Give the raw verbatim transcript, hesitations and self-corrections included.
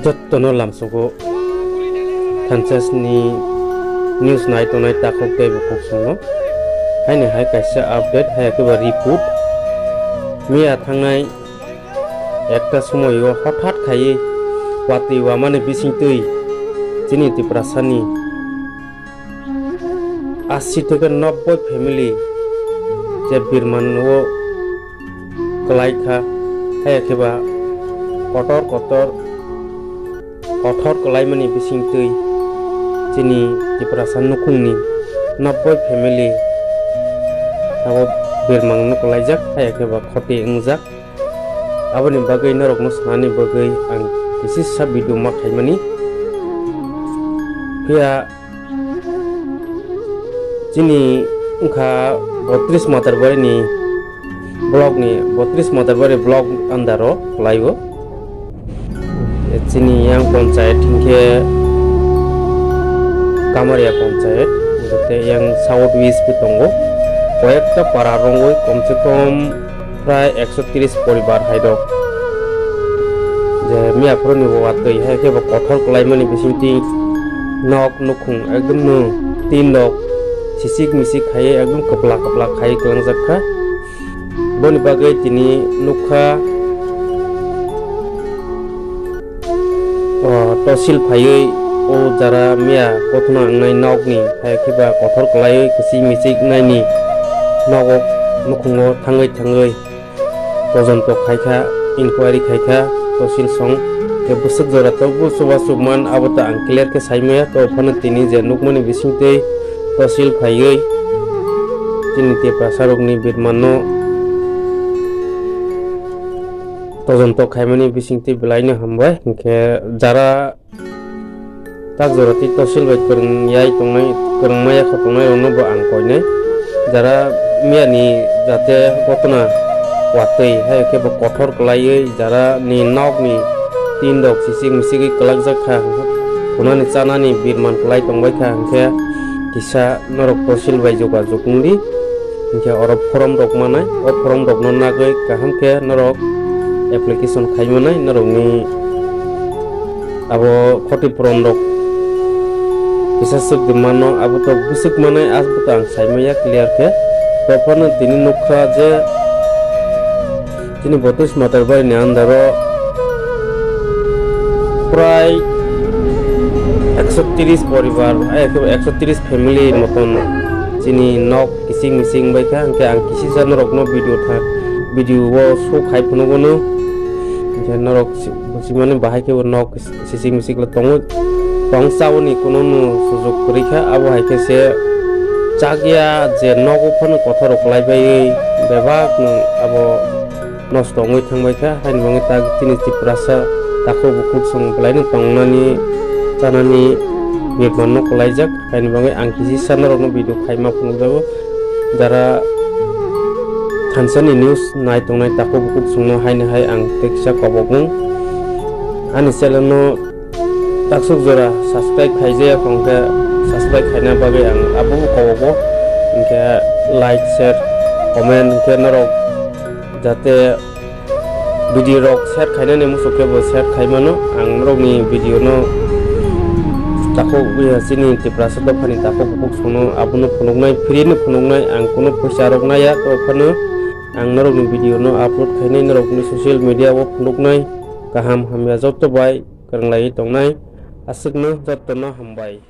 Jottono lamsogo thansa ni news nai tongnai takhuk tei bukhuk songno. Haini hai kaisa update, hai khe ba report. Miya thangnai ekta somoio hothat khaiwi watwi wamani bisingtwi chini Tiprasani asi theke nobboi family je birman o kwlai kha, hai khe ba kotor kotor, kothor kwlaimani bisingtwi chini Tiprasa nukhungni nobboi family abo birmangno kwlaijak, hai khe ba khoti wngjak. Aboni bagwi norokno sanani bagwi ang kisisa video ma khaimani. Phiya chini wngkha botris Matarbari ni block ni, botris Matarbari block under o kwlaibo. Chini yang panchayat hinkhe Kamaria panchayat, tei yang South West bo tongo. Koyekta para rongwi komse kom prai ekso tris poribar hai rok. Je miya phuru ni bo watwi hai khe bo kothor kwlai mani bisingtwi nok nukhung ekdom no tin rok sisik misik khai ekdom kwpla kwpla khai kwlangjak kha. Boni bagwi tini nukha, o, tosil phaiwi o jara miya kothoma wngnai nokni hai khe ba kothor kwlaiwi kwchwi michik naini nogo nukhungo thangwi thangwi tojonto khaikha, inquiry khaikha tosil song. Tei bwswk jora to bo chuba chukman abo to ang clear khe saimaya, to phano tini je nukmani bisingtwi tosil phaiwi chini Tiprasa rokni birmano tojonto khaimani bisingtwi belaino hambai. Hinkhe jara tak jora tei tosil bai kwrwng yai tongnai, kwrwng maya kha tongnai rokno bo ang koinai. Jara miya ni jate kothoma watwi hai khe bo kothor kwlaiwi jara ni nok ni tin rok sisik misigwi kwlakjak kha, khunani chanani birman kwlai tongbai kha, hinkhe kisa norok tosil bai jogajog wngdi. Hinkhe oro form rok manai, o form rokno nagwi kaham khe norok application khai manai, norokni abo khoti puron rok kisa swk di mano, abo to bwswk manai, abo to ang sai maya clear khe. To phano tini nukha je chini Botris Matarbari ni under o prai ekso tris poribar, eh, ekso tris family moton chini nok kising mising bai kha, hinkhe ang kisisa norokno video tha, video o show khai phunukgo no, hinkhe norok si-, buchimani bahai khe bo nok kising mising le tongo, tong chaboni kuno no sujok kwrwi kha, abo hai khe se chakya je nogo phano kothor rok kwlai bai bebak no abo nosto wngwi thangbai kha, haini bagwi tak chini Tiprasa takhuk bukhuk song bwlaino tongnani chanani birmanno kwlaijak, haini bagwi ang kisisa norokno video khaima phunukjago. Jara thansani news nai tongnai takhuk bukhuk songno haino hai ang tei kisa kobokmung. Ani channel no taksuk jora subscribe khaijaya wngkhe subscribe khaina bagwi ang abobo kobogo, hinkhe like, share, comment hinkhe norok jate video rok share khainani muchuk khe bo share khaimano. Ang norokni video no takhuk, eh, chini Tiprasa dophani takhuk bukhuk songno abono phunuknai, free no phunuknai, ang kuno phaisa rok naiya, to phano ang norokni video no upload khainai, norokni social media o phunuknai. Kaham hamya joto bai kwrwng laiwi tongnai. Aswkno jotono hambai.